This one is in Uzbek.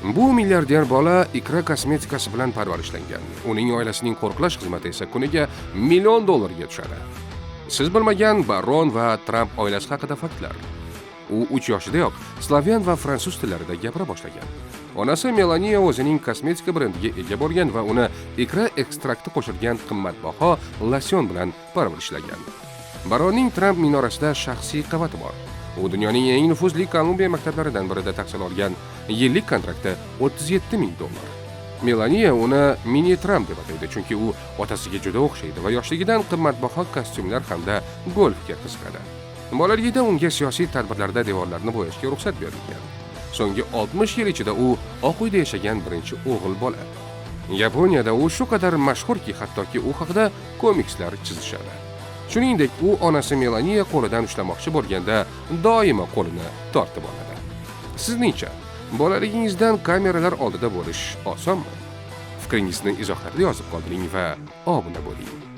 Bu milliarder bola ikra kosmetikasi bilan parvarishlangan. Uning oilasining qo'riqlash xizmati esa kuniga million dollarga tushadi. Siz bilmagan Baron va Tramp oilasi haqida faktlar. U 3 yoshidayoq slavyan va fransuz tillarida gapira boshlagan. Onasi Melaniya o'zining kosmetika brendiga ega bo'lgan va uni ikra ekstrakti qo'shilgan qimmatbaho losyon bilan parvarishlagan. Baronning Tramp minorasida shaxsiy qavati bor. U dunyoning eng nufuzli Kolumbiya maktablaridan birida tahsil olgan. Yillik kontrakti 37 ming dollar. Melaniya uni mini Tramp deb ataydi, chunki u otasiga juda o'xshaydi va yoshligidan qimmatbaho kostyumlar hamda golfga qiziqadi. Bolaligida unga siyosiy tadbirlarda devorlarni bo'yashga ruxsat berilgan. So'nggi 60 yil ichida u Oq uyda yashagan birinchi o'g'il bola. Yaponiyada u shu qadar mashhurki, hattoki u haqida komikslar chizishadi. Shuningdek, u onasi Melaniya qo'lidan ushlamoqchi bo'lganda doimo qo'lini tortib oladi. Sizningcha, bolaligingizdan kameralar oldida bo'lish osonmi? Fikringizni izohlarda yozib qoldiring va obuna bo'ling.